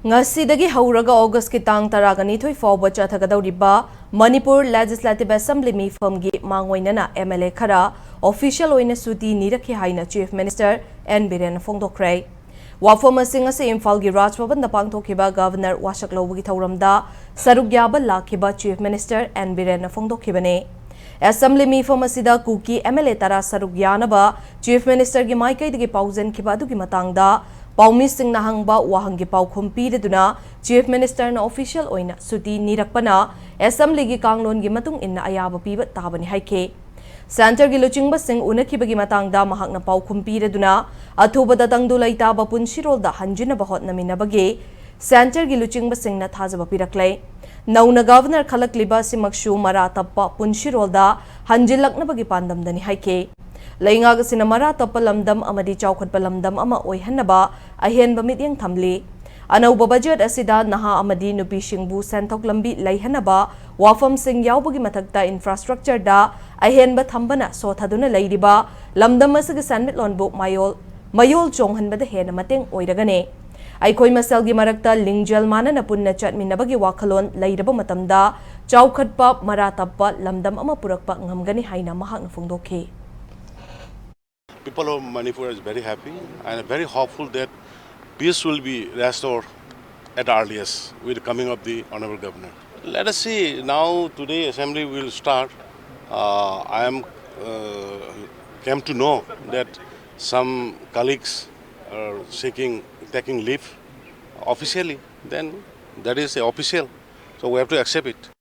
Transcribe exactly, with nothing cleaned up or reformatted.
ꯉꯁꯤꯗꯒꯤ ꯍꯧꯔꯒ ꯑꯣꯒꯁꯀꯤ ꯇꯥꯡ ꯇꯔꯥꯒ ꯅꯤꯊꯣꯏ ꯐꯥꯎꯕ ꯆꯠꯊꯒꯗꯧꯔꯤꯕ ꯃꯅꯤꯄꯨꯔ Legislative Assembly ꯃꯤꯐꯝꯒꯤ ꯃꯥꯡꯑꯣꯏꯅꯅ M L A ꯈꯔ official ꯑꯣꯏꯅ ꯁꯨꯇꯤ ꯅꯤꯔꯛꯈꯤ ꯍꯥꯏꯅ Chief Minister N ꯕꯤꯔꯦꯟꯅ ꯐꯣꯡꯗꯣꯛꯈ꯭ꯔꯦ꯫ ꯋꯥꯐꯝ ꯑꯁꯤ ꯉꯁꯤ ꯏꯝꯐꯥꯜꯒꯤ ꯔꯥꯖ ꯚꯕꯟꯗ ꯄꯥꯡꯊꯣꯛꯈꯤꯕ Governor ꯋꯥꯁꯛ ꯂꯧꯕꯒꯤ ꯊꯧꯔꯝꯗ ꯁꯔꯨꯛ ꯌꯥꯕ ꯂꯥꯛꯈꯤꯕ Chief Minister N ꯕꯤꯔꯦꯟꯅ ꯐꯣꯡꯗꯣꯛꯈꯤꯕꯅꯤ꯫ Assembly ꯃꯤꯐꯝ ꯑꯁꯤꯗ ꯀꯨꯀꯤ M L A ꯇꯔꯥ ꯁꯔꯨꯛ ꯌꯥꯅꯕ Chief Ministerꯒꯤ ꯃꯥꯏꯀꯩꯗꯒꯤ ꯄꯥꯎꯖꯦꯟꯈꯤꯕ ꯑꯗꯨꯒꯤ ꯃꯇꯥꯡꯗ ꯄꯥꯎꯃꯤꯁꯤꯡꯅ ꯍꯪꯕ ꯋꯥꯍꯪꯒꯤ ꯄꯥꯎꯈꯨꯝ ꯄꯤꯔꯗꯨꯅ Chief Ministerꯅ official ꯑꯣꯏꯅ ꯁꯨꯇꯤ ꯅꯤꯔꯛꯄꯅ Assemblyꯒꯤ ꯀꯥꯡꯂꯣꯟꯒꯤ ꯃꯇꯨꯡ ꯏꯟꯅ ꯑꯌꯥꯕ ꯄꯤꯕ ꯇꯥꯕꯅꯤ ꯍꯥꯏꯈꯤ꯫ Centreꯒꯤ ꯂꯨꯆꯤꯡꯕꯁꯤꯡ ꯎꯅꯈꯤꯕꯒꯤ ꯃꯇꯥꯡꯗ ꯃꯍꯥꯛꯅ ꯄꯥꯎꯈꯨꯝ ꯄꯤꯔꯗꯨꯅ ꯑꯊꯨꯕꯗ ꯇꯪꯗꯨ ꯂꯩꯇꯥꯕ ꯄꯨꯟꯁꯤꯔꯣꯜꯗ ꯍꯟꯖꯤꯟꯅꯕ ꯍꯣꯠꯅꯃꯤꯟꯅꯕꯒꯤ Centreꯒꯤ ꯂꯨꯆꯤꯡꯕꯁꯤꯡꯅ ꯊꯥꯖꯕ ꯄꯤꯔꯛꯂꯦ꯫ ꯅꯧꯅ Governor ꯈꯜꯂꯛꯂꯤꯕ ꯑꯁꯤꯃꯛꯁꯨ ꯃꯔꯥ ꯇꯞꯄ ꯄꯨꯟꯁꯤꯔꯣꯜꯗ ꯍꯟꯖꯤꯜꯂꯛꯅꯕꯒꯤ ꯄꯥꯟꯗꯝꯗꯅꯤ ꯍꯥꯏꯈꯤ꯫ ꯂꯩꯉꯥꯛ ꯑꯁꯤꯅ ꯃꯔꯥ ꯇꯞꯄ ꯂꯝꯗꯝ ꯑꯃꯗꯤ ꯆꯥꯎꯈꯠꯄ ꯂꯝꯗꯝ ꯑꯃ ꯑꯣꯏꯍꯟꯅꯕ ꯑꯍꯦꯟꯕ ꯃꯤꯠꯌꯦꯡ ꯊꯝꯂꯤ꯫ ꯑꯅꯧꯕ budget ꯑꯁꯤꯗ ꯅꯍꯥ ꯑꯃꯗꯤ ꯅꯨꯄꯤꯁꯤꯡꯕꯨ ꯁꯦꯟꯊꯣꯛ ꯂꯝꯕꯤ ꯂꯩꯍꯟꯅꯕ ꯋꯥꯐꯝꯁꯤꯡ ꯌꯥꯎꯕꯒꯤ ꯃꯊꯛꯇ infrastructureꯗ ꯑꯍꯦꯟꯕ ꯊꯝꯕꯅ ꯁꯣꯊꯗꯨꯅ ꯂꯩꯔꯤꯕ ꯂꯝꯗꯝ ꯑꯁꯤꯒꯤ ꯁꯦꯟꯃꯤꯠꯂꯣꯟꯕꯨ ꯃꯌꯣꯜ, ꯃꯌꯣꯜ ꯆꯣꯡꯍꯟꯕꯗ ꯍꯦꯟꯅ ꯃꯇꯦꯡ ꯑꯣꯏꯔꯒꯅꯤ꯫ ꯑꯩꯈꯣꯏ ꯃꯁꯦꯜꯒꯤ ꯃꯔꯛꯇ ꯂꯤꯡꯖꯦꯜ ꯃꯥꯟꯅꯅ ꯄꯨꯟꯅ ꯆꯠꯃꯤꯟꯅꯕꯒꯤ ꯋꯥꯈꯜꯂꯣꯟ ꯂꯩꯔꯕ ꯃꯇꯝꯗ ꯆꯥꯎꯈꯠꯄ, ꯃꯔꯥ ꯇꯞꯄ ꯂꯝꯗꯝ ꯑꯃ ꯄꯨꯔꯛꯄ ꯉꯝꯒꯅꯤ ꯍꯥꯏꯅ ꯃꯍꯥꯛꯅ ꯐꯣꯡꯗꯣꯛꯈꯤ꯫ People of Manipur is very happy and very hopeful that peace will be restored at earliest with the coming of the Honorable Governor. Let us see, now today assembly will start. Uh, I am uh, came to know that some colleagues are seeking, taking leave officially. Then that is official, so we have to accept it.